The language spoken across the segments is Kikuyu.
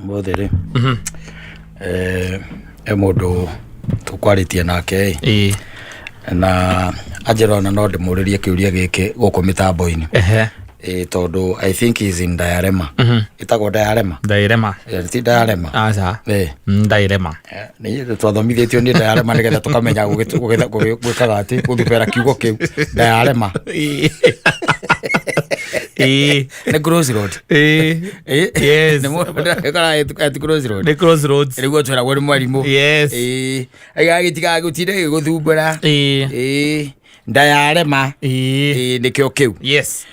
Ũmũthĩ rĩ, he mũndũ tũkwarĩtie nake ĩ, na anjĩra ona no ndĩmũrĩrie kĩũria gĩkĩ gũkũ mĩtambo-inĩ. Ĩ, tondũ I think he is in dilemma. Ĩtagwo dilemma. Ndairema. Ti dilemma. Aca. Ĩ. Ndairema. Nĩ twathomithĩtio nĩ dilemma nĩgetha tũkamenya gwĩkaga atĩ gũthubera kiugo kĩu dilemma. Nĩ crossroad. Ĩ. Yes. Nĩ mũndũ at crossroad. Nĩ crossroads. Nĩguo twĩragwo nĩ mwarimũ. Yes. Ĩ. Gĩtigaga gũtinda gĩgũthumbũra. Ĩ. Ndayarema. Ĩ, nĩkĩo kĩu. Yes.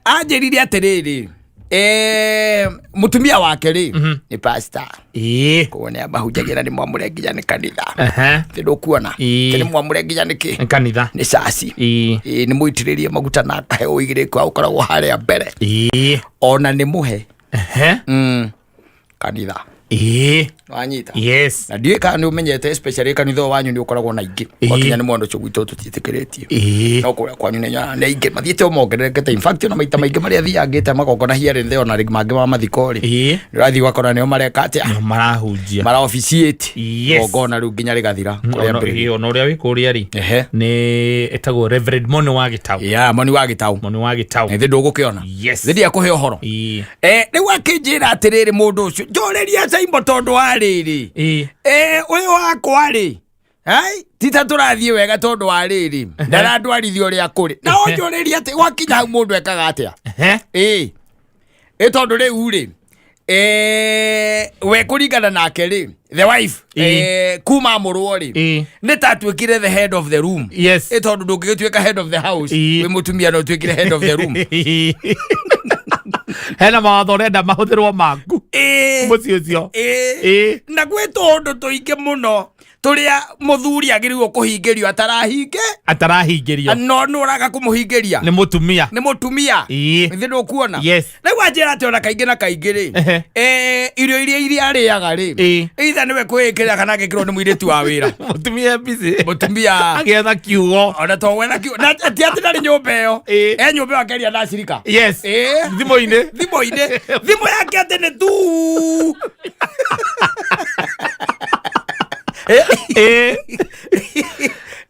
Anjĩrire atĩrĩrĩ, mũtumia wake rĩ nĩ pastor. Koguo nĩ amahunjagia na nĩ mwamũre nginya nĩ kanitha. Nĩ ndũkuona? Nĩ mwamũre nginya nĩ kĩ? Nĩ kanitha. Nĩ caci. Nĩ mũitĩrĩrie maguta na akahe ũigĩrĩku wa gũkoragwo harĩa mbere. Ona nĩ mũhe. Kanitha. Wanyita? Yes. Na ndiũĩ kana nĩ ũmenyete, especially kanitha ũyũ wanyu nĩ ũkoragwo na ingĩ. Gwakinya nĩ mwena ũcio gwitũ tũtiĩtĩkĩrĩtio. No kũrĩa kwanyu nĩ nyonaga nĩ aingĩ mathiĩte o mongererekete. In fact, ona maita maingĩ marĩa thiangĩte magongona here and there, ona rĩngĩ mangĩ ma mathiko rĩ, nĩ ũrathiĩ ũgakora nĩo mareka atĩa? Nĩo marahunjia. Mara officiate. Yes. Igongona rĩu nginya rĩgathira kũrĩa Ona mbere. ona ũrĩa wĩ kũrĩa rĩ, nĩ ĩtagwo Reverend Moni wa Gĩtaũ. Yeah, Moni wa Gĩtaũ. Moni wa Gĩtaũ. Nĩ ndũgũkĩona. Yes. Thĩ ndiakũhe ũhoro. Rĩu akĩnjĩra atĩrĩrĩ, mũndũ ũcio njũrĩria Saimo tondũ wa rĩrĩ, ũyũ wakwa rĩ, ai ti ta tũrathiĩ wega tondũ wa rĩrĩ ndarandwarithia ũrĩa kũrĩ na ũnjũrĩrie atĩ gwakinya hau mũndũ ekaga atĩa? Ĩ ĩ tondũ rĩu rĩ, we kũringana nake rĩ, the wife, kuma mũrwo rĩ, nĩ ta atuĩkire the head of the room. Ĩ tondũ ndũngĩgĩtuĩka head of the house wĩ mũtumia, no ũtuĩkire head of the room. Hena mawatho ũrenda mahũthĩrwo maku mũciĩ ũcio. Na gwĩ tũũndũ tũingĩ mũno tũrĩa mũthuri agĩrĩirwo kũhingĩrio atarahinge. Atarahingĩrio. No nĩ ũraga kũmũhingĩria. Nĩ mũtumia. Nĩ mũtumia. Githĩ ndũkuona? Yes. Rĩu anjĩra atĩ ona kaingĩ na kaingĩ rĩ, irio iria arĩaga rĩ, either nĩwe kwĩĩkĩrĩra kana agĩkĩrwo nĩ mũirĩtu wa wĩra. Mũtumia busy. Mũtumia. Agĩetha kiugo. Ona to gwetha kiugo na ti atĩ ndarĩ nyũmba ĩyo. E nyũmba ĩyo akeria na acirika. Thimũ-inĩ. Thimũ-inĩ, thimũ yake atĩ nĩ tu.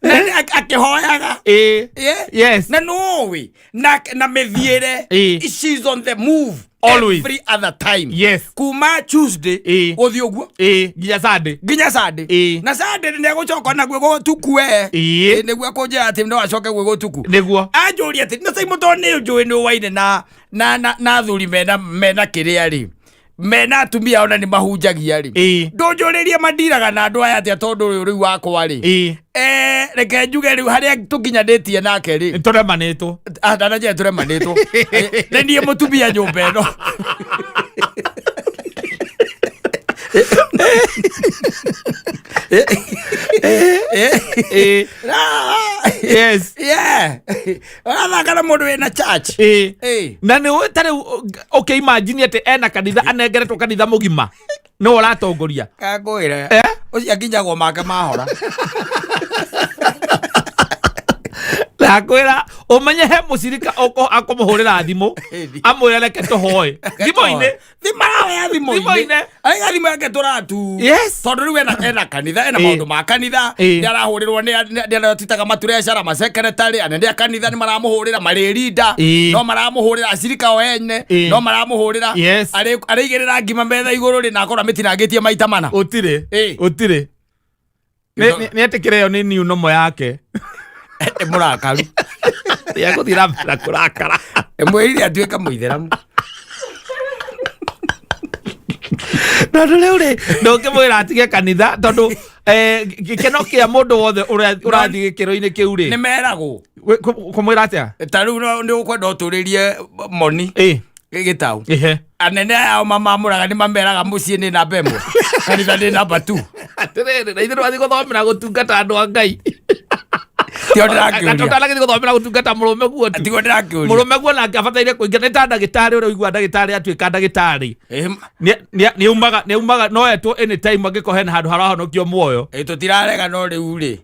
Na akĩhoyaga. Na nũĩ na mĩthiĩre, she's on the move. Always. Every other time. Kuma Tuesday gũthiĩ ũguo. Nginya Sunday. Nginya Sunday. Na Sunday nĩ egũcoka naguo gũtuku we. Nĩguo akũnjĩra atĩ no acoke gwĩ gũtuku. Nĩguo. Anjũria atĩ na Simon tondũ nĩ njũĩ nĩ ũwaine na athuri mena kĩrĩa rĩ, mena atumia ona nĩ mahunjagia rĩ, ndũnjũrĩrie mandiraga na andũ aya atĩa, tondũ ũyũ rĩu wakwa rĩ, reke njuge rĩu harĩa tũkinyanĩtie nake rĩ, Tũremanĩtwo. Ndananjĩra tũremanĩtwo. Nĩ niĩ mũtumia nyũmba ĩno. Yeah. Ũrathaka na mũndũ wĩna church. Na nĩ ũĩ ta rĩu ũkĩ imagine atĩ ena kanitha, anengeretwo kanitha mũgima nĩwe ũratongoria. Kangwĩre. Eh? Ũcio akinyagwo make mahora. Ndakwĩra ũmenye he mũcirika akũmũhũrĩra thimũ amwĩre reke tũhoe thimũ-inĩ. Thimũ thimũ-inĩ. Thimũ-inĩ. Aiga thimũ yake tũratu. Tondũ rĩu ena kanitha, ena maũndũ ma kanitha. Nĩ arahũrĩrwo nĩ arĩa titaga maturecara, masekretary, anene a kanitha nĩ maramũhũrĩra, marĩrinda. No maramũhũrĩra acirika o ene. No maramũhũrĩra. Arĩigĩrĩra ngima metha igũrũ rĩ, na akorwo amĩtinangĩtie maita mana. Ũtirĩ. Ũtirĩ. Nĩ etĩkĩre ĩyo nĩ new normal yake. Nĩ mũrakaru. Nĩ egũthiĩ na mbere na kũrakara. Mwĩrire atuĩke mũithĩramu. Tondũ rĩu rĩ, ndũngĩmwĩra atige kanitha tondũ gĩkeno kĩa mũndũ wothe ũrĩa ũrathiĩ gĩkĩro-inĩ kĩu rĩ, nĩ meragwo. Kũmwĩra atĩa? Ta rĩu nĩ ũkwenda ũtũrĩrie moni gĩtaũ. Anene aya o mamamũraga nĩ mameraga mũciĩ nĩ namba 1, kanitha nĩ namba 2. Atĩrĩrĩ, na ithuĩ twathiĩ gũthomera gũtungata andũ a Ngai. Tio ndĩrakĩũria. Tũtanagĩthiĩ gũthomera gũtungata mũrũme guo tu. Tiguo ndĩrakĩũria. Mũrũme guo nake abataire kũingĩra nĩ ta ndagĩtarĩ ũrĩa ũiguaga ndagĩtarĩ atuĩka ndagĩtarĩ. Nĩ aumaga no etwo anytime angĩkorwo hena handũ harahonokio muoyo. Tũtirarega, no rĩu rĩ,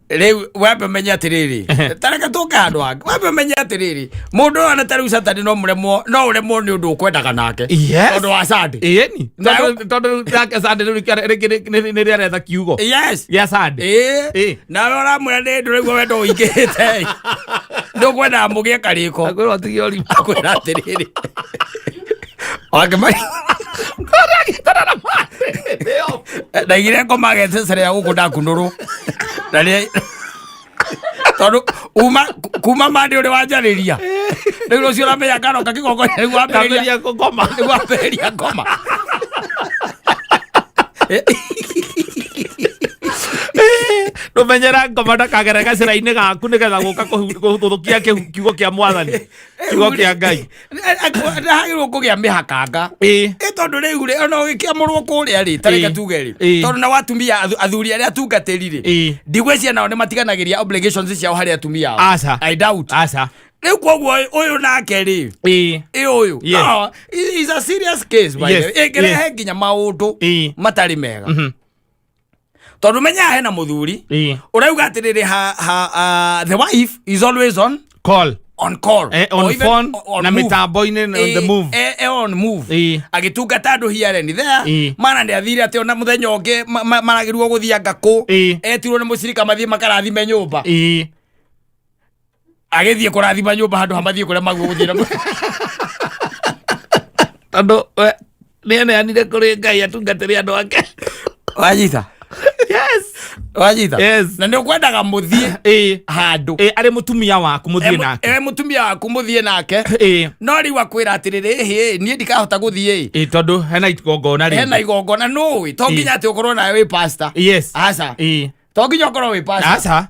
Rĩu wambe ũmenye atĩrĩrĩ, tareke tũke handũ hangĩ, wambe ũmenye atĩrĩrĩ, mũndũ ũyũ ona tarĩu Saturday no mũremwo, no ũremwo nĩ ũndũ ũkwendaga nake. Yes. Tondũ wa Sunday. Ĩni. Na- Tondũ nake Sunday rĩu rĩngĩ nĩ rĩrĩa aretha kiugo Yes. gĩa Sunday. Ĩĩ. Ĩĩ. Nawe ũramwĩra nĩ ndũraigua wendo ũingĩhĩte. Ndũkwendaga mũgĩe karĩko. Akwĩrwo atige ũrimũ. Akwĩra atĩrĩrĩ. Wakĩmari. Ndaigire ngoma getecere ya gũkũ ndakunũrwo. Na nĩ tondũ uma kuma mande ũrĩ wanjarĩria. Rĩu rũciũ ũramenya ngaroka kĩgongona nĩguo wambĩrĩria Ambĩrĩria kũgoma. nĩguo wambĩrĩria ngoma. Ndũmenyera ngoma ndakagere gacĩra-inĩ gaku nĩgetha gũka kũhũthũkia kiugo kĩa mwathani, kiugo kĩa Ngai. Ndahagĩrĩirwo kũgĩa mĩhakanga. Ĩĩ. Ĩ tondũ rĩu rĩ, ona ũgĩkĩamũrwo kũrĩa rĩ, ta reke Ĩĩ. tuge rĩ, Ĩĩ. tondũ nao atumia athuri arĩa atungatĩri rĩ, Ĩĩ. ndigwĩciria nao nĩ matiganagĩria obligations ciao harĩ atumia ao. Aca. I doubt. Aca. Rĩu koguo ũyũ nake rĩ, Ĩĩ. ĩ ũyũ Yes. no, is a serious case by Yes. the way. Ĩngĩrehe nginya maũndũ Ĩĩ. matarĩ mega. Tondũ menya hena mũthuri Ĩĩ. ũrauga atĩrĩrĩ ha, ha, the wife is always on Call. on call. On Or even phone on na move. mĩtambo-inĩ on the move. On move. Ĩĩ. Agĩtungata andũ here and there. Ĩĩ. Mana nĩ athire atĩ ona mũthenya ũngĩ maragĩrwo gũthianga kũ. Ĩĩ. Etirwo nĩ mũcirika mathiĩ makarathime nyũmba. Ĩĩ. Agĩthiĩ kũrathima nyũmba handũ ha mathiĩ kũrĩa maguo gũthiĩ na Tondũ we nĩ eneanire kũrĩ Ngai atungatĩre andũ ake. Wanyita? Yes. Wanyita? Yes. Na nĩ ũkwendaga mũthiĩ Ĩĩ. handũ. Ĩĩ, arĩ mũtumia waku mũthiĩ nake. Mũtumia waku mũthiĩ nake. Ĩĩ. No rĩu akwĩra atĩrĩrĩ, ĩhĩ, niĩ ndikahota gũthiĩ. Ĩĩ, tondũ hena igongona rĩngĩ. Hena igongona nũĩ. To nginya atĩ ũkorwo nawe wĩ pastor. Yes. Aca. Ĩĩ. To nginya ũkorwo wĩ pastor. Aca.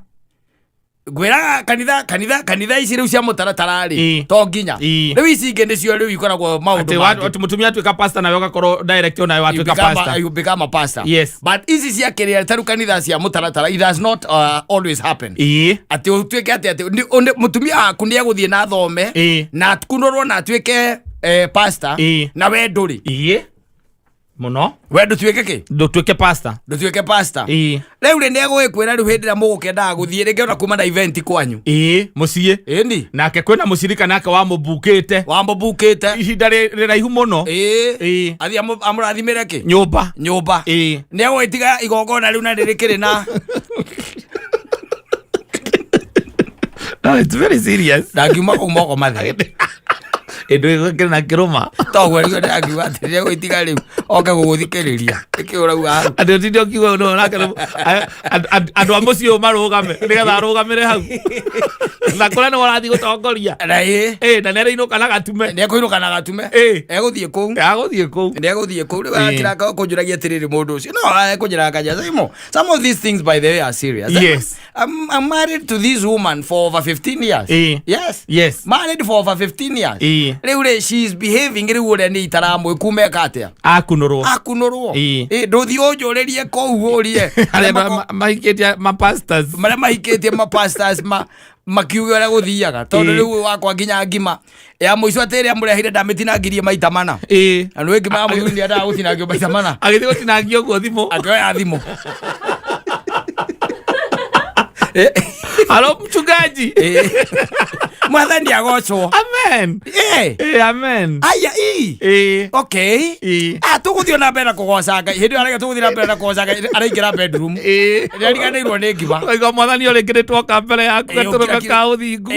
Ngwĩraga kanitha ici rĩu cia mũtaratara rĩ, Ĩĩ. to nginya. Ĩĩ. Rĩu ici ingĩ nĩcio rĩu ikoragwo maũndũ Atĩ mangĩ. atĩ mũtumia atuĩka pastor nawe ũgakorwo direct onawe You watuĩka pastor. You become a pastor. Yes. But ici cia kĩrĩa ta rĩu kanitha cia mũtaratara, it does not always happen. Ĩĩ. Atĩ ũtuĩke atĩ mũtumia waku nĩ egũthiĩ na athome Ĩĩ. na akunũrwo na atuĩke pastor Ĩĩ. na we ndũrĩ. Ĩĩ. Mũno. We ndũtuĩke kĩ? Ndũtuĩke pastor. Ndũtuĩke pastor. Ĩĩ. Rĩu rĩ nĩ egũgĩkwĩra rĩu hĩndĩ ĩrĩa mũgũkĩendaga gũthiĩ rĩngĩ ona kuma na event kwanyu. Ĩĩ, mũciĩ. Ĩni. Nake kwĩna mũcirika nake wamũbukĩte. Wamũbukĩte. Ihinda rĩraihu mũno. Ĩĩ. Ĩĩ. Athiĩ amũrathimĩre kĩ? Nyũmba. Nyũmba. Ĩĩ. Nĩ egũgĩtiga igongona rĩu na rĩrĩkĩrĩ na No, it's very serious. Ndangiuma kũu moko matheri. Ĩndũ ĩgũkĩrĩ na kĩrũma. Toguo nĩguo ndĩrakiuga atĩ nĩ egũgĩtiga rĩu oke gũgũthikĩrĩria. Nĩkĩ ũrauga hau? Atĩ ũtinde ũkiuga ũndũ nake andũ a mũciĩ ũyũ marũgame nĩgetha arũgamĩre hau. Na kũrĩa nĩwe ũrathiĩ gũtongoria. Na ĩĩ. Ĩĩ, na nĩarĩinũka na gatume. Nĩ ekũinũka na gatume. Ĩĩ. Egũthiĩ kũu. Agũthiĩ kũu. Nĩ egũthiĩ kũu. Rĩu Ĩĩ. akĩra kũnjũragia atĩrĩrĩ mũndũ ũcio. No ekũnjĩraga kanja. Saimo, some of these things by the way are serious. Yes. I'm married to this woman for over 15 years. Ĩĩ. Yes. Yes. Married for over 15 years. Ĩĩ. Rĩu rĩ, she is behaving rĩu ũrĩa niĩ itaramwĩ kuma eka atĩa? Akunũrwo. Akunũrwo. Ĩĩ. Ĩĩ, ndũthiĩ ũnjũrĩrie kũu ũrie. Arĩa mahikĩtie ma pastors. Marĩa mahikĩtie ma pastors makiuge ũrĩa gũthiaga. Tondũ Ĩĩ. rĩu wakwa nginya ngima ya mũico atĩ ĩrĩa mũrehire ndamĩtinangirie maita mana. Ĩĩ. Na nĩũĩ ngima ya mũthuri nĩendaga gũtinangio maita mana. Agĩthiĩ gũtinangia ũguo thimũ. Akĩoya thimũ. Halo mchungaji. Mwathani agocwo. Amen. Amen. Aya, ii. Okay. Tũgũthiĩ na mbere na kũgoca Ngai. Hĩndĩ ĩyo arauga tũgũthiĩ na mbere na kũgoca Ngai, araingĩra bedroom. Nĩariganĩirwo nĩ ngima. Waigua mwathani o rĩngĩ nĩtwoka mbere yaku gatũrũme ka ũthingu.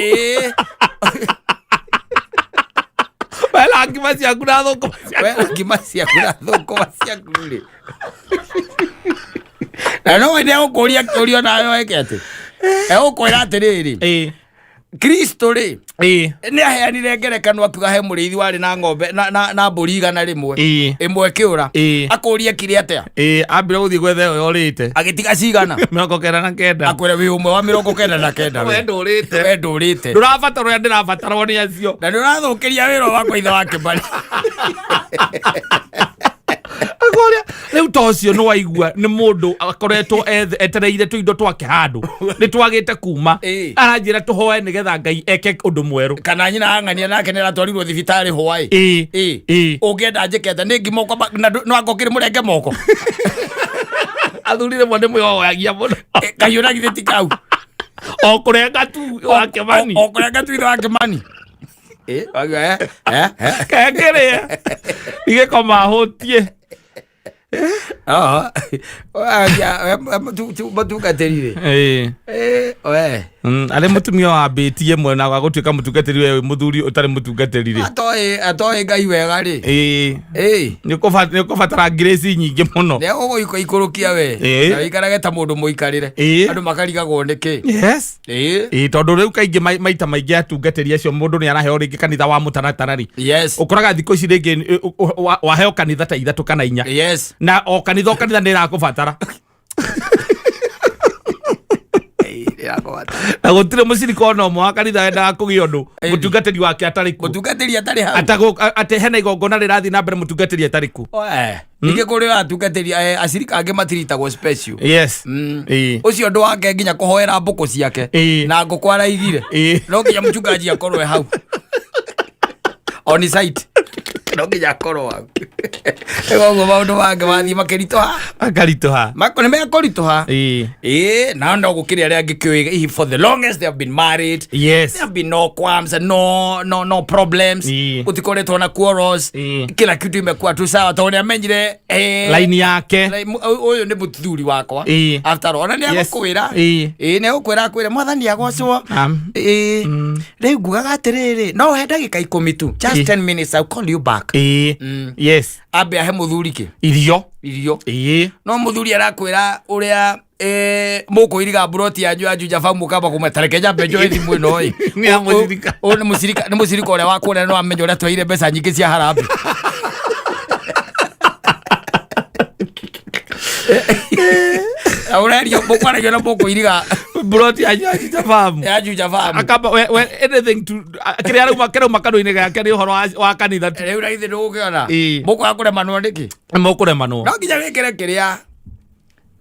Wena ngima ciaku na thũkũma ciaku. Wena ngima ciaku na thũkũma ciaku rĩ. Na no wende gũkũria kĩũria nawe weke atĩ. Egũkwĩra atĩrĩrĩ. Kristo rĩ, nĩ aheanire ngerekano akiuga he mũrĩithi warĩ na ng'ombe na mbũri 100. Ĩmwe ĩkĩũra. Akũria kire atĩa? Ambire gũthiĩ gwetha ĩyo yorĩte. Agĩtiga cigana? 99. Akwĩra wĩ ũmwe wa 99. We ndũrĩte. We ndũrĩte. Ndũrabatara ũrĩa ndĩrabatarwo nĩ acio. Na nĩ ũrathũkĩria wĩra wakwa ithe wa Kĩmani. Akũria, rĩu ta ũcio nĩ waigua nĩ mũndũ akoretwo etereire tũindo twake handũ nĩ twagĩte kuma. Aranjĩra tũhoe nĩgetha Ngai eke ũndũ mwerũ. Kana nyina ang'ania nake nĩ aratwarirwo thibitarĩ hwaĩ. Ũngĩenda njĩke atĩa? Nĩ ngima ũkwamba, na no anga ũkĩrĩ mũrenge moko. Athuri rĩmwe nĩ mwĩhoyagia mũno. Kahiũ na githĩ ti kau. O kũrenga tu wa Kĩmani. O kũrenga tu ithe wa Kĩmani. Eh, eh, eh, eh. Kengĩrĩe igĩkoma hũtie. Ah, mũtungatĩri rĩ. Ĩĩ. Eh, we. Arĩ mũtumia wambĩtie mwena wa gũtuĩka mũtungatĩri, we wĩ mũthuri ũtarĩ mũtungatĩri rĩ. Atoĩ Ngai wega rĩ. Ĩĩ. Ĩĩ. Nĩ ũkũbatara ngirĩci nyingĩ mũno. Nĩ egũgũikũrũkia we. Ĩĩ. Na wĩikarage ta mũndũ mũikarĩre. Ĩĩ. Andũ makarigagwo nĩkĩ. Yes. Ĩĩ. Ĩĩ, tondũ rĩu kaingĩ maita maingĩ atungatĩri acio mũndũ nĩ araheo rĩngĩ kanitha wa mũtaratara rĩ, ũkoraga thikũ ici rĩngĩ waheo kanitha ta 3 kana 4. Na o kanitha o kanitha nĩ ĩrakũbatara. Ĩĩ, nĩrakũbata. Na gũtirĩ mũcirika ona ũmwe wa kanitha wendaga kũgĩa ũndũ mũtungatĩri wake atarĩ kuo. Mũtungatĩri atarĩ hau. Atĩ hena igongona rĩrathiĩ na mbere mũtungatĩri atarĩ kuo. Oe. Ningĩ kũrĩ atungatĩri acirika angĩ matiritagwo special. Ĩĩ. Ũcio ũndũ wake nginya kũhoera mbũkũ ciake. Na ngũkũ araigire. No nginya mchungaji akorwo e hau. On site. No nginya akorwo hau. Koguo maũndũ mangĩ mathiĩ makĩritũha. Akaritũha. Nĩ mekũritũha. Ĩĩ. Ĩĩ, na no gũkĩrĩ arĩa angĩ kĩũĩ hihi for the longest they have been married. There have been no qualms and no problems. Gũtikoretwo na quarrels. Kila kitu imekuwa tu sawa tondũ nĩamenyire Laini yake. Ũyũ nĩ mũthuri wakwa. After all, ona nĩ agũkwĩra. Ĩĩ, nĩ agũkwĩra akwĩre mwathani agocwo. Ĩĩ. Rĩu ngugaga atĩrĩrĩ, no he ndagĩka 10 tu. Just 10 minutes, I'll call you back. Ambe ahe mũthuri kĩ? Irio. Irio. Ĩĩ. No mũthuri arakwĩra ũrĩa mũkũiriga mburoti yanyu ya Juja Farm mũkamba kũmwe tareke nyambe njoe thimũ ĩno ĩ. Nĩ ya mũcirika. Ũyũ nĩ mũcirika, nĩ mũcirika ũrĩa wa kũrĩa no amenya ũrĩa tweire mbeca nyingĩ cia harambee. Ũrerio mũkwaragia na mũkũiriga Mburoti yanyu ya Juja Farm. ya Juja Farm. Akamba we anything to kĩrĩa arauma kĩrauma kanua-inĩ gake nĩ ũhoro wa kanitha tu. Rĩu na ithe ndũgũkĩona. Ĩĩ. Mũkwaga kũremanwo nĩkĩ? Nĩ mũkũremanwo. No nginya wĩkĩre kĩrĩa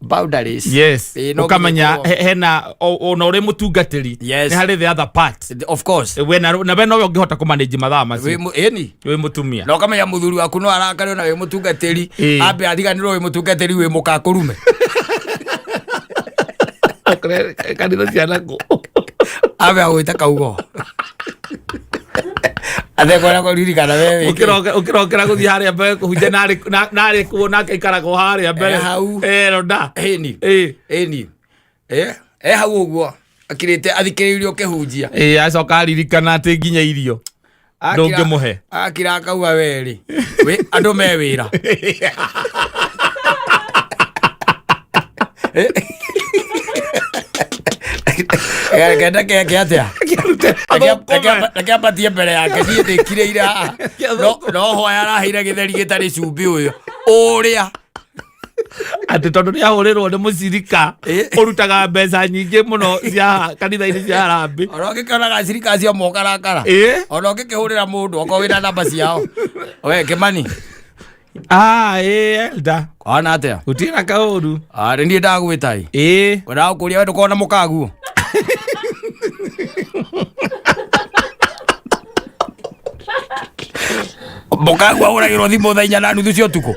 boundaries. Yes. Ĩĩ, no nginya Ũkamenya ĩkorwo- hena ona ũrĩ mũtungatĩri. Yes. Nĩ harĩ the other part. Of course. We na we nowe ũngĩhota kũmanage mathaa macio. Ĩni. Wĩ mũtumia. Na ũkamenya mũthuri waku no arakare ona wĩ mũtungatĩri. Ĩĩ. Ambe ariganĩrwo wĩ mũtungatĩri wĩ mũkakũrume. Kanitha cia nakũ. Ambe agwĩte kaugo. Atekwenda kũririkana we wĩ kĩ. Ũkĩrokera gũthiĩ harĩa mbere kũhunjia narĩ kuo nake aikaraga o harĩa mbere. Eh, hau. Eh, ronda. Ĩni. Ĩĩ. Ĩni. Eh hau ũguo. Akirĩte athikĩrĩirie ũkĩhunjia. Ĩĩ, acoka aririkana atĩ nginya irio. Ndũngĩmũhe. Akira akauga werĩ. Andũ me wĩra. Kenda keke atĩa? Reke ambatie mbere yake niĩ ndĩkirĩire haha. No hoya araheire gĩtheri gĩtarĩ cumbĩ ũyũ. Ũrĩa. Atĩ tondũ nĩ ahũrĩrwo nĩ mũcirika ũrutaga mbeca nyingĩ mũno cia kanitha-inĩ cia harambee. Ona ũngĩkĩonaga acirika acio mokarakara. Ona ũngĩkĩhũrĩra mũndũ okorwo wĩna namba ciao. We Kĩmani. Ĩĩ, elder. Kwana atĩa? Gũtirĩ na kaũru. Nĩ niĩ ndagwĩta ĩ. Ĩĩ. Ndagũkũria we ndũkorwo na mũkaguo. Mũkaguo ahũragĩrwo thimũ thaa inya na nuthu cia ũtukũ.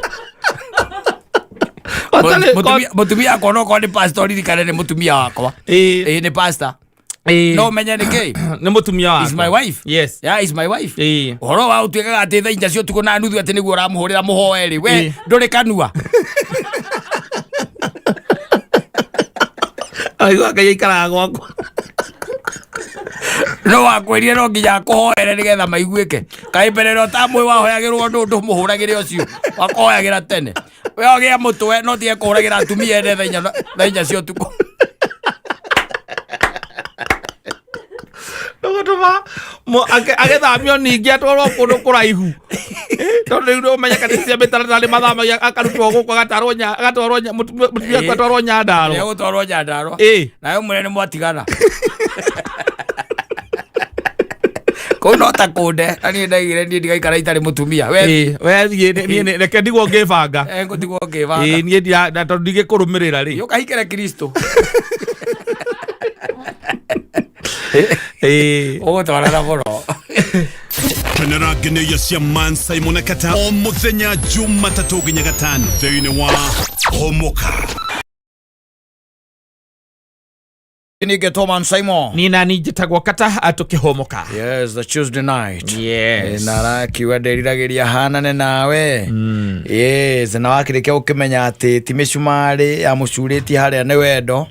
Mũtumia wakwa no okorwo nĩ pastor ririkane nĩ mũtumia wakwa. Ĩĩ. Ĩĩ, nĩ pastor. Ĩĩ. No ũmenye nĩ kĩ? Nĩ mũtumia wakwa. Is my wife. Yes. Yeah, is my wife. Ĩĩ. Ũhoro wa ũtuĩkaga atĩ thaa inya cia ũtukũ na nuthu atĩ nĩguo ũramũhũrĩra mũhoe rĩ, we Ĩĩ. ndũrĩ kanua. Aigua Ngai aikaraga gwakwa. No wakwĩrire no nginya akũhoere nĩgetha maiguĩke. Kaĩ mbere ĩrĩa ũtamũĩ wahoyagĩrwo ndũ ndũmũhũragĩre ũcio. Wakũhoyagĩra tene. We ũgĩe mũtwe no tige kũhũragĩra atumia ene thaa inya cia ũtukũ. Ndũgũtũma agĩthamio ningĩ atwarwo kũndũ kũraihu. Tondũ rĩu nĩũmenye kanitha cia mĩtaratara nĩ mathamagia akarutwo gũkũ agatwarwo mũtumia Ĩĩ. agatwarwo Nyandarũa. Nĩegũtwarwo Nyandarũa. Ĩĩ. Nawe ũmwĩre nĩ mwatigana. Kũu no ta kũnde, na niĩ ndaigire niĩ ndigaikara itarĩ mũtumia. We Ĩĩ, we thiĩ, niĩ reke ndigwo ngĩbanga. Ngũtigwo ngĩbanga. Ĩĩ, niĩ na tondũ ndigĩkũrũmĩrĩra rĩ. Ũkahikĩre Kristo. Ĩĩ. Ũgũtwarana mũno. Kenera ngenyo cia Man Simon Kata o mũthenya Jumatatũ nginya Gatano thĩinĩ wa Homoka. Nige Thomas Simon. Niĩ nani njĩtagwo Kata tũkĩhũmũka. Yes, the Tuesday night. Yes. Na arakiuga nderiragĩria hanane nawe. Yes, na wakĩrĩkia gũkĩmenya atĩ ti mĩcumarĩ yamũcurĩtie harĩa nĩ wendo.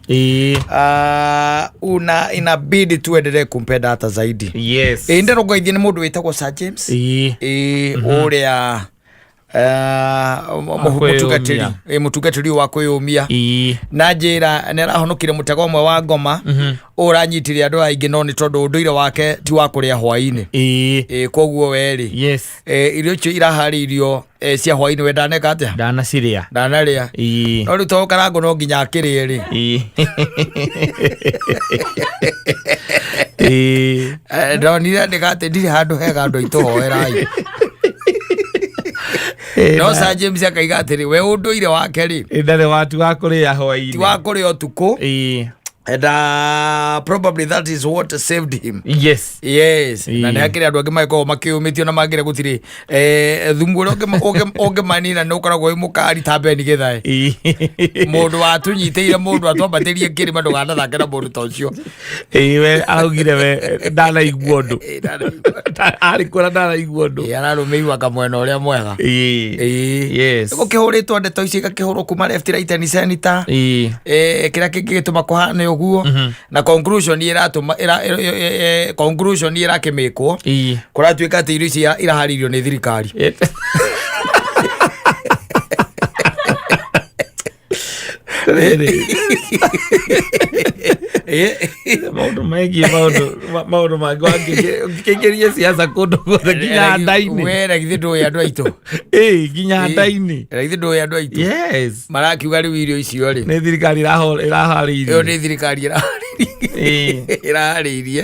Ah, una inabidi tuendelee kumpenda hata zaidi. Ĩ ndĩrongoithie nĩ mũndũ wĩtagwo Sir James. Ĩ ũrĩa Kwĩyũmia. Mũtungatĩri wa kwĩyũmia na njĩra nĩ arahonokire mũtego ũmwe wa ngoma ũranyitire andũ aingĩ, no nĩ tondũ ũndũire wake ti wa kũrĩa hwaĩ-inĩ. Koguo werĩ irio icio iraharĩirio cia hwaĩ-inĩ, we ndaneka atĩa? Ndanacirĩa. Ndanarĩa. No rĩu to karango no nginya akĩrĩe rĩ. Ndonire andĩka atĩ ndirĩ handũ hega, andũ aitũ hoerai. No Sir James akaiga atĩrĩ, we ũndũire wake rĩ Ndarĩ watu wa kũrĩa hwaĩ-inĩ. Ti wa kũrĩa ũtukũ. And probably that is what saved him. Yes, na nĩ hakĩrĩ andũ angĩ magĩkoragwo makĩũmĩtio na mangĩre gũtirĩ thumu ũrĩa ũngĩmanina nĩ ũkoragwo wĩ mũkari ta Beni Gĩthae. Mũndũ watũnyitĩire, mũndũ atwambatĩrie kĩrĩma, ndũganathake na mũndũ ta ũcio. Ĩĩ, we araugire we ndanaigua ũndũ. Arĩ kuona ndanaigua ũndũ. Ararũmĩirwo akamwena ũrĩa mwega. Gũkĩhũrĩtwo ndeto ici igakĩhũrwo kuma left, right and center. Kĩrĩa kĩngĩgĩtũma kũhane ũguo na conclusion ĩratũma conclusion ĩrakĩmĩkwo kũratuĩka atĩ irio ici iraharĩirio nĩ thirikari. Rĩrĩ, maũndũ megiĩ maũndũ mangĩ wangĩkĩingĩria siasa kũndũ guothe nginya nda-inĩ. We na githĩ ndũĩ andũ aitũ? Ĩĩ, nginya nda-inĩ. Na githĩ ndũĩ andũ aitũ? Yes. Marakiuga rĩu irio icio rĩ nĩ thirikari ĩyo ĩraharĩirie. Nĩ thirikari ĩraharĩirie.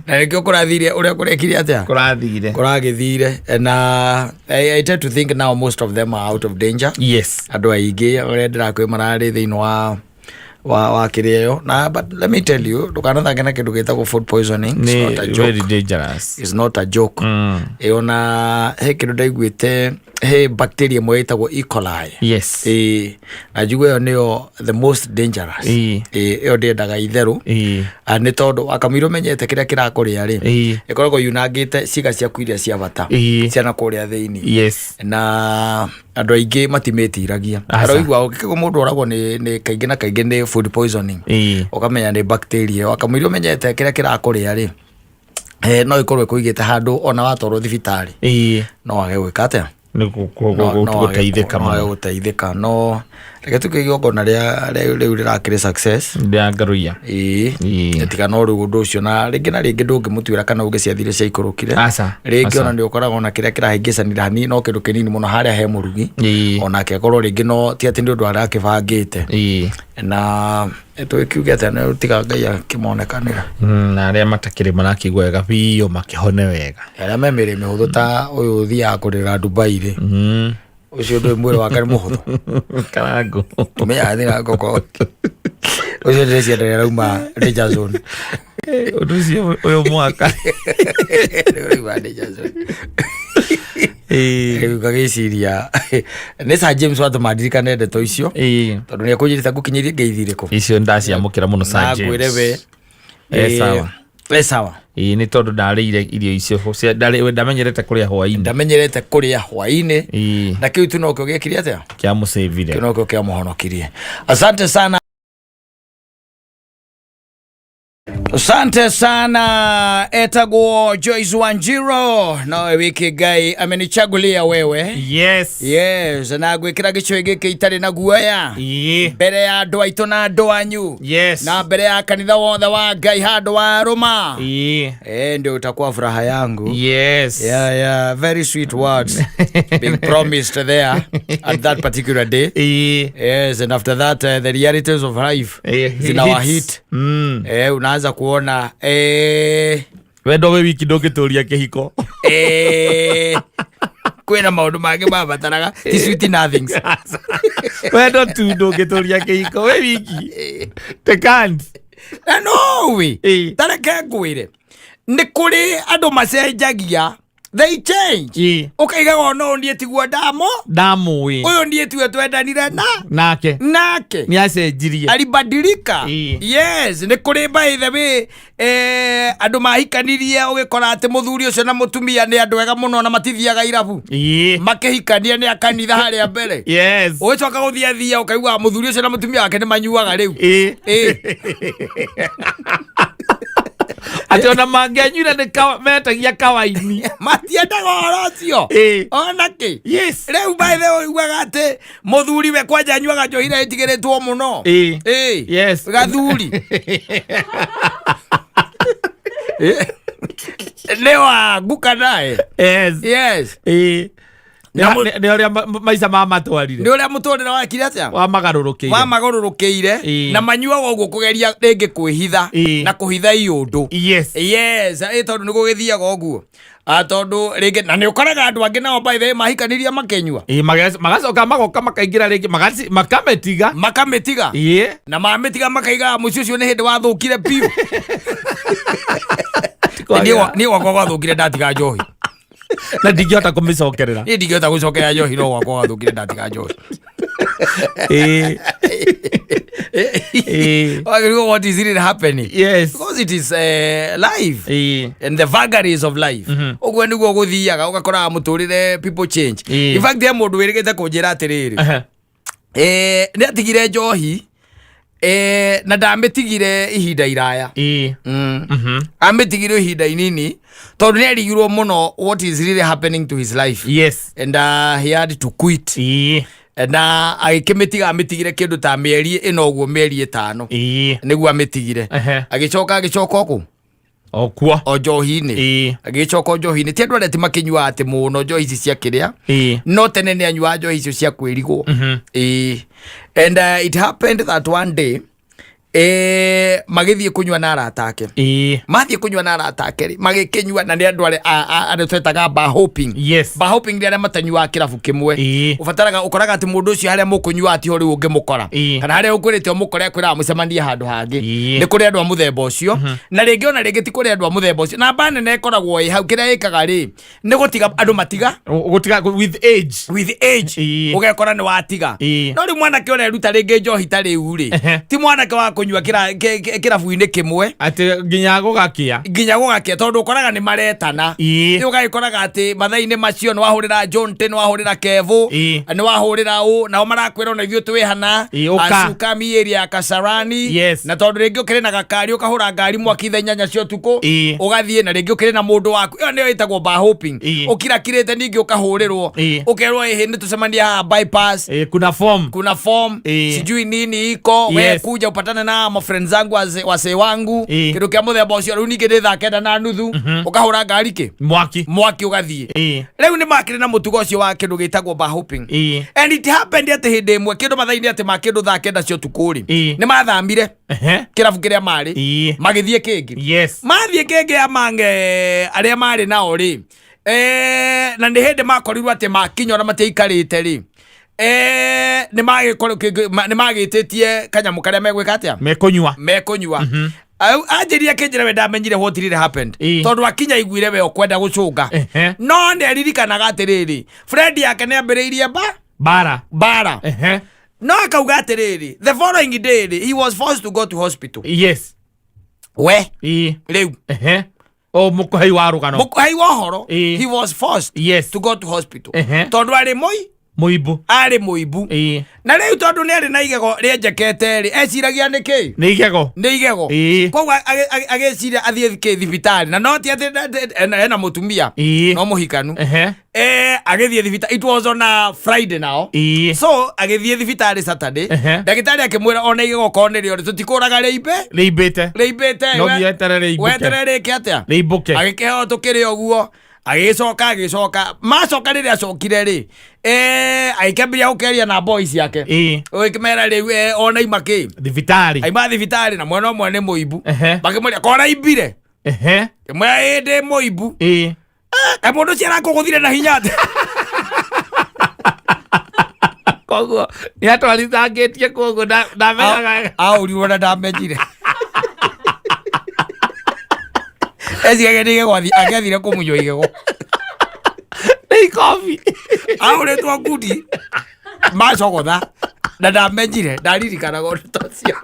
Na nĩkĩo kũrathire ũrĩa kũrekire atĩa. Kũrathire. Kũragĩthire na I tend to think now most of them are out of danger. Andũ aingĩ ũrĩa ndĩrakwĩ mararĩ thĩinĩ wa kĩrĩa ĩyo na, but let me tell you, ndũkanathake na kĩndũ gĩtagwo food poisoning. It's not a Nĩ joke. Very dangerous. It's not a joke. Ĩyo na he kĩndũ ndaiguĩte, he bacteria ĩmwe ĩtagwo E. coli. Ĩĩ, na njigua ĩyo nĩyo the most dangerous. Ĩĩ, ĩyo ndĩendaga itherũ. Ah, nĩ tondũ akamũira ũmenyete kĩrĩa kĩrakũrĩa rĩ, ĩkoragwo yunangĩte ciĩga ciaku iria cia bata ciana kũrĩa thĩinĩ. Na andũ aingĩ matimĩtiragia. Aca. Aroigua ũngĩkĩgwo mũndũ oragwo nĩ kaingĩ na kaingĩ nĩ food poisoning, ũkamenya nĩ bacteria ĩyo. Akamũira ũmenyete kĩrĩa kĩrakũrĩa rĩ, no ĩkorwo ĩkũigĩte handũ ona watwarwo thibitarĩ no wage gwĩka atĩa? Nĩ No wage gũteithĩka no wage mũno. Gũteithĩka, no reke tuke igongona rĩa rĩu rĩrakĩrĩ success. Rĩa ngaruiya. Ĩĩ. Tiga no rĩu ũndũ ũcio na rĩngĩ na rĩngĩ ndũngĩmũtuĩra kana ũngĩ ciathire ciaikũrũkire. Aca. Rĩngĩ ona nĩ ũkoraga ona kĩrĩa kĩrahĩngĩcanire hanini, no kĩndũ kĩnini mũno harĩa he mũrugi. Onake akorwo rĩngĩ no ti atĩ nĩ ũndũ arakĩbangĩte. Na tũgĩkiuge atĩa, nĩ tiga Ngai akĩmonekanĩra. Na arĩa matakĩrĩ marakĩigua wega biũ makĩhone wega. Arĩa me mĩrĩ mĩhũthũ ta ũyũ ũthiaga kũrĩra Dubai rĩ, ũcio ndũĩ mwĩrĩ wake nĩ mũhũthũ. Karango. Tumia thĩna ngoko ũcio ndĩreciria ndarĩ arauma danger zone. Ũndũ ũcio ũyũ mwaka. Ũrauma danger zone. Rĩu ngagĩciria nĩ Sir James watũma ndirikane ndeto icio tondũ nĩ ekũnjĩrĩte ngũkinyĩrie ngeithi irĩkũ. Icio ndaciamũkĩra mũno, Sir Na ngwĩre James. we Sawa. Sawa. Ĩĩ, nĩ tondũ ndarĩire irio icio ndamenyerete kũrĩa hwaĩ-inĩ. Ndamenyerete kũrĩa hwaĩ-inĩ. Na kĩu tu nokĩo gĩekire atĩa? Kĩamũcĩvire. Kĩu nokĩo kĩamũhonokirie. Asante sana. Asante sana, etagwo Joyce Wanjiro, nawe wiki Ngai amenichagulia wewe. Yes, na gwĩkĩra gĩcũĩ gĩkĩ itarĩ na guoya mbere ya andũ aitũ na andũ anyu na mbere ya kanitha wothe wa Ngai handũ wa rũma. Ndio utakuwa furaha yangu. Yeah, very sweet words being promised there at that particular day. Yes, and after that the realities of life zinawa hits. Hit. Unaanza kuona Wendo wĩ wiki ndũngĩtũria kĩhiko. Kwĩna maũndũ mangĩ mabataraga ti sweet nothings. Wendo tu ndũngĩtũria kĩhiko wĩ wiki te can't. Na no we tareke ngwĩre, nĩ kũrĩ andũ macenjagia. They change. Ũkaigaga ona ũyũ niĩ tiguo ndamo Ndamũĩ. Ũyũ niĩ tiwe twendanire na Nake. Nake. Nĩ acenjirie. Alibadilika. Yes, nĩ kũrĩ, by the way, andũ mahikanirie ũgĩkora atĩ mũthuri ũcio na mũtumia nĩ andũ ega mũno na matithiaga irabu. Makĩhikania nĩ a kanitha harĩa mbere. Ũgĩcoka gũthiĩ athia ũkaigua mũthuri ũcio na mũtumia wake nĩ manyuaga rĩu. Atĩ ona mangĩanyuire nĩ metagia kawaini. Matiendaga ũhoro ũcio. Ona kĩ. Rĩu, by the way, ũiguaga atĩ mũthuri we kwanja anyuaga njohi ĩrĩa ĩtigĩrĩtwo mũno. Gathuri nĩ wa nguka naye. Nĩ ũrĩa maica mamatwarire. Nĩ ũrĩa mũtũrĩre wakire atĩa. Wamagarũrũkĩire. Wamagarũrũkĩire. Na manyuaga ũguo kũgeria rĩngĩ kwĩhitha na kũhitha iũndũ. Yes, tondũ nĩ gũgĩthiaga ũguo. Ah, tondũ rĩngĩ na nĩ ũkoraga andũ angĩ nao, by the way, mahikanirie makĩnyua. Magacoka magoka makaingĩra rĩngĩ makamĩtiga. Makamĩtiga. Na mamĩtiga makaigaga mũciĩ ũcio nĩ hĩndĩ wathũkire biũ. Niĩ gwakwa gwathũkire ndatiga njohi. Na ndingĩhota kũmĩcokerera. Niĩ ndingĩhota gũcokerera njohi, no gwakwa gwathũkire ndatiga njohi. Wagĩrĩirwo what is really happening because it is life and the vagaries of life. Ũguo nĩguo gũthiaga, ũgakoraga mũtũrĩre, people change. In fact, he mũndũ wĩrĩgĩte kũnjĩra atĩrĩrĩ, nĩ atigire njohi, na ndamĩtigire ihinda iraya. Amĩtigire ihinda inini tondũ nĩ arigirwo mũno what is really happening to his life and he had to quit. Na agĩkĩmĩtiga, amĩtigire kĩndũ ta mĩeri ĩno ũguo, mĩeri 5 nĩguo amĩtigire. Agĩcoka agĩcoka kũ? O kuo. O njohi-inĩ. Agĩcoka o njohi-inĩ. Ti andũ arĩa ti makĩnyuaga atĩ mũno njohi ici cia kĩrĩa, no tene nĩ anyuaga njohi icio cia kwĩrigwo. And it happened that one day, magĩthiĩ kũnyua na arata ake. Mathiĩ kũnyua na arata ake rĩ, magĩkĩnyua na nĩ andũ arĩa arĩa twetaga bar hopping. Bar hopping nĩ arĩa matanyuaga kĩrabu kĩmwe. Ũbataraga ũkoraga atĩ mũndũ ũcio harĩa mũkũnyua atiho rĩu ũngĩmũkora kana harĩa ũkwĩrĩte ũmũkore, akwĩraga mũcemanie handũ hangĩ. Nĩ kũrĩ andũ a mũthemba ũcio, na rĩngĩ ona rĩngĩ ti kũrĩ andũ a mũthemba ũcio. Namba nene ĩkoragwo ĩ hau, kĩrĩa ĩkaga rĩ nĩ gũtiga andũ matiga. Gũtiga with age. With age. Ũgekora nĩ watiga. No rĩu mwanake ũreruta rĩngĩ njohi ta rĩu rĩ, ti mwanake wa kũnyua kĩrabu-inĩ kĩmwe. Atĩ nginya gũgakĩa. Nginya gũgakĩa, tondũ ũkoraga nĩ maretana. Rĩu ũgagĩkoraga atĩ mathaa-inĩ macio nĩ wahũrĩra John T, nĩ wahũrĩra Kevo, nĩ wahũrĩra ũ, nao marakwĩra ona ithuĩ twĩ hana. Ĩ, ũka. Acukami area ya Kasarani. Na tondũ rĩngĩ ũkĩrĩ na gakari, ũkahũra ngari mwaki thaa 8 cia ũtukũ, ũgathiĩ, na rĩngĩ ũkĩrĩ na mũndũ waku. Ĩyo nĩyo ĩtagwo bar hopping. Ũkirakirĩte ningĩ ũkahũrĩrwo, ũkerwo ĩhĩ nĩ tũcemanie haha bypass. Kuna form. Kuna form, sijui nini iko, we kuja upatane na mafriend zangu, wase wangu, kĩndũ kĩa mũthemba ũcio. Rĩu ningĩ nĩ thaa 9:30, ũkahũra ngari kĩ Mwaki. Mwaki ũgathiĩ. Rĩu nĩ makĩrĩ na mũtugo ũcio wa kĩndũ gĩtagwo bar hopping. And it happened atĩ hĩndĩ ĩmwe kĩndũ mathaa-inĩ atĩ ma kĩndũ thaa 9 cia ũtukũ rĩ, nĩ mathamire kĩrabu kĩrĩa marĩ, magĩthiĩ kĩngĩ. Mathiĩ kĩngĩ, amange arĩa marĩ nao rĩ, na nĩ hĩndĩ makorirwo atĩ makinya ona matiaikarĩte rĩ, nĩ magĩtĩtie kanyamũ karĩa megwĩka atĩa. Mekũnyua. Mekũnyua. Anjĩria akĩnjĩra we ndamenyire what really happened, tondũ akinya aiguire we ũkwenda gũcũnga, no nĩ aririkanaga atĩrĩrĩ, friend yake nĩ ambĩrĩirie mba Bara. Bara. No akauga atĩrĩrĩ, the following day rĩ, he was forced to go to hospital. We rĩu O mũkũhei wa rũgano. Mũkũhei wa ũhoro. He was forced to go to hospital tondũ arĩ mũi Mũimbu. Arĩ mũimbu. Na rĩu tondũ nĩ arĩ na igego rĩenjekete rĩ, eciragia nĩ kĩ? Nĩ igego. Nĩ igego. Koguo agĩciria athiĩ kĩ thibitarĩ, na no ti atĩ ena mũtumia, no mũhikanu. Agĩthiĩ thibitarĩ, it was on a Friday now. So agĩthiĩ thibitarĩ Saturday. Ndagĩtarĩ akĩmwĩra ona igego korwo nĩrĩo rĩ, tũtikũraga rĩimbe. Rĩimbĩte. Rĩimbĩte. No nginya weterere rĩimbũke. Weterere rĩke atĩa? Rĩimbũke. Agĩkĩheo tũkĩrĩ ũguo, agĩcoka agĩcoka macoka rĩrĩa acokire rĩ, agĩkĩambĩrĩria gũkeria na boys yake, ũgĩkĩmera rĩu, ona ima kĩ? Thibitarĩ. Aima thibitarĩ na mwena ũmwe nĩ mũimbu. Makĩmũria kora imbire. Kĩmwĩra ĩ ndĩ mũimbu. Kaĩ mũndũ ũcio arakũgũthire na hinya atĩa? Koguo nĩ atwarithangĩtie, koguo ndamenyaga. Aũrirwo na ndamenyire, eciragia nĩ igego, angĩathire kũmunywo igego. Ikobi. Ahũrĩtwo ngundi macogotha na ndamenyire ndaririkanaga ũndũ ta ũcio.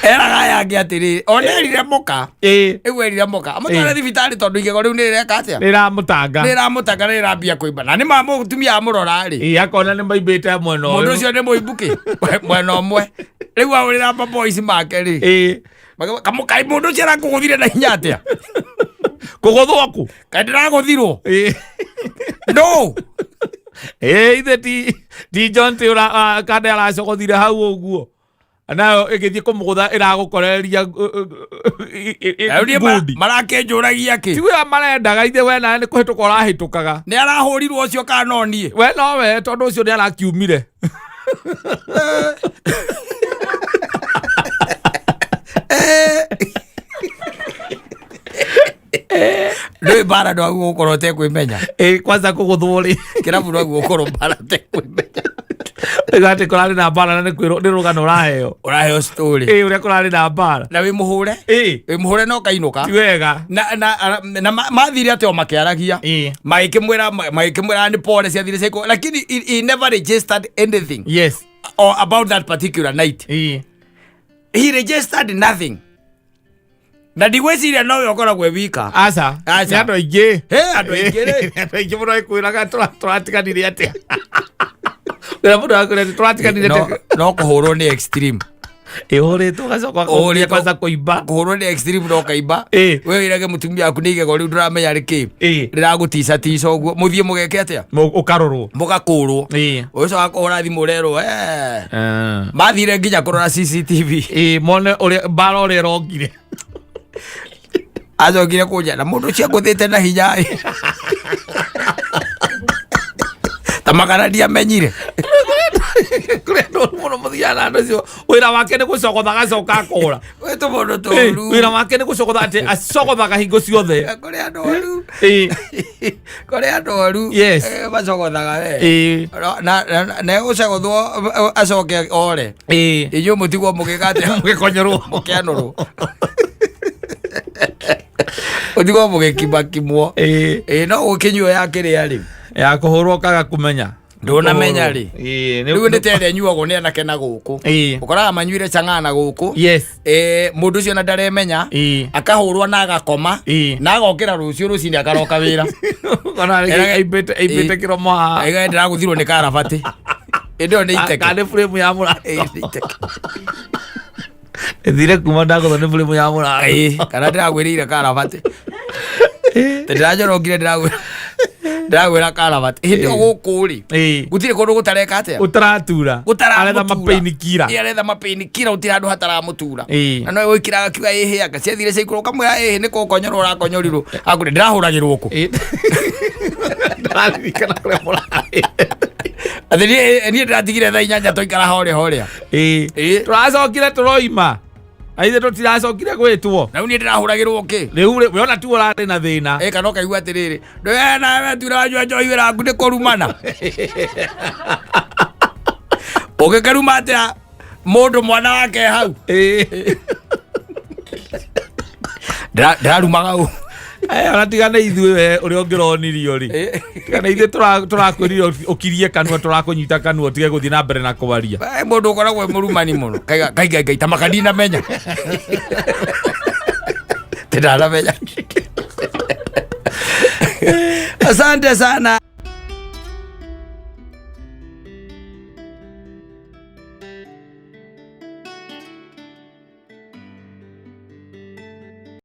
Eraga aya angĩ atĩrĩrĩ, ona erire mũka, rĩu erire mũka amũtware thibitarĩ tondũ igego rĩu nĩ rĩreka atĩa? Rĩramũtanga. Rĩramũtanga, rĩrambia kũimba, na nĩ ma mũtumia amũrora rĩ, Akona nĩ maimbĩte mwena mũndũ ũyũ. ũcio nĩ mũimbu kĩ mwena ũmwe. Rĩu ahũrĩra maboys make rĩ, kamũkai mũndũ ũcio arakũgũthire na hinya atĩa? Kũgũthwo kũ? Kaĩ ndĩragũthirwo? No. Ithe ti John ti ũra kande aracogothire hau ũguo nayo ĩgĩthiĩ kũmũgũtha ĩragũkorereria Rĩu niĩ ngundi. Marakĩnjũragia kĩ? Ti wĩra marendaga, ithe we nawe nĩ kũhĩtũka ũrahĩtũkaga. Nĩ arahũrirwo ũcio kana no niĩ? We nowe, tondũ ũcio nĩ arakiumire. Ndũĩ mbara ndwagu gũkorwo ũtekwĩmenya. Kwanza kũgũthwo rĩ. Kĩrabu ndwagu gũkorwo mbara ũtekwĩmenya. Rĩu atĩ kũrarĩ na mbara na nĩ kwĩrwo nĩ rũgano ũraheo. Ũraheo story. Ũrĩa kũrarĩ na mbara. Na wĩ mũhũre. Wĩ mũhũre na ũkainũka. Ti wega. Na mathire atĩ o makĩaragia. Magĩkĩmwĩra nĩ pole ciathire ciaikũ, lakini he never registered anything or about that particular night. He registered nothing, na ndigwĩciria nowe ũkoragwo e wika. Aca. Aca. Nĩ andũ aingĩ. He, andũ aingĩ rĩ. Nĩ andũ aingĩ mũno ĩkwĩraga tũratiganire atĩa. Wĩra mũndũ akwĩra atĩ tũratiganire No, atĩa. No kũhũrwo nĩ extreme. Ĩhũrĩtwo ũgacoka Ũhũrĩtwo- kwanza kũimba. Kũhũrwo nĩ extreme no kaimba. We wĩrage mũtumia waku nĩ igego rĩu ndũramenya rĩ kĩ rĩragũticatica ũguo, mũthiĩ mũgeke atĩa? Ũkarorwo. Mũgakũrwo. Ũcoka kũhũra thimũ ũrerwo, mathire nginya kũrora CCTV. Mone ũrĩa mbara ũrĩa ĩrokire. Acokire kũnja na mũndũ ũcio angũthĩte na hinya ĩ. Ta magana ndiamenyire. Kũrĩ andũ oru mũno mũthiaga na andũ acio wĩra wake nĩ gũcogotha agacoka akora. Wĩ tũmũndũ tũru. Wĩra wake nĩ gũcogotha, atĩ acogothaga hingo ciothe. Kũrĩ andũ oru. Kũrĩ andũ oru. Macogothaga we. Na egũcogothwo acoke ore. Inyuĩ mũtigwo mũgĩka atĩa? Mũgĩkonyorwo. Mũkĩanũrwo. Ũtigwo mũgĩkimakimwo. Ĩ no gũkĩnyuo ya kĩrĩa rĩ. Ya kũhũrwo kaga kũmenya. Ndũnamenya rĩ. Rĩu nĩ ta ĩrĩa ĩnyuagwo nĩ anake na gũkũ. Ũkoraga manyuire chang'aa na gũkũ. Mũndũ ũcio na ndaremenya. Akahũrwo na agakoma. Na agokĩra rũciũ rũcinĩ akaroka wĩra. Ona rĩngĩ aimbĩte kĩromo haha. Aiga ndĩragũthirwo nĩ karabati. Ĩndĩ ĩyo nĩ iteke. Kana nĩ frame ya mũrango. Ĩ, nĩ iteke. Ĩthire kuma ndagũthwo nĩ frame ya mũrango. Ĩ, kana ndĩragwĩrĩire karabati. Ndĩranyorokire ndĩragwĩra karabati. Hĩndĩ ĩyo gũkũ rĩ. Gũtirĩ kũndũ gũtareka atĩa? Ũtaratura. Aretha Gũtaramũtura. mapainikira. Ĩ, aretha mapainikira, gũtirĩ handũ hataramũtura. Na no wĩkiraga akiuga ĩhĩ anga ciathire ciaikũrũka, ũkamwĩra ĩhĩ nĩ kũkonyorwo ũrakonyorirwo, akũrĩ ndĩrahũragĩrwo kũ. Ndararirikana kũrĩa mũrarĩ. Atĩ niĩ ndĩratigire thaa 8 twaikara horĩa horĩa. Tũracokire tũroima aithe tũtiracokire gwĩtwo. Na rĩu niĩ ndĩrahũragĩrwo kĩ? Rĩu rĩ, we ona tiwe ũrarĩ na thĩna. Ĩ, kana ũkaigua atĩrĩrĩ, ndũĩ nawe tura wanyua njohi wĩra waku nĩ kũrumana. Ũngĩkĩruma atĩa mũndũ mwana wake hau? Ndĩrarumaga ũ. Ona tiga nĩ ithuĩ, we ũrĩa ũngĩronirio rĩ, tiga nĩ ithuĩ tũrakwĩrire ũkirie kanua, tũrakũnyita kanua ũtige gũthiĩ na mbere na kwaria. Mũndũ ũkoragwo e mũrumani mũno kaiga kaiga ngai ta makandinamenya tindanamenya. Asante sana.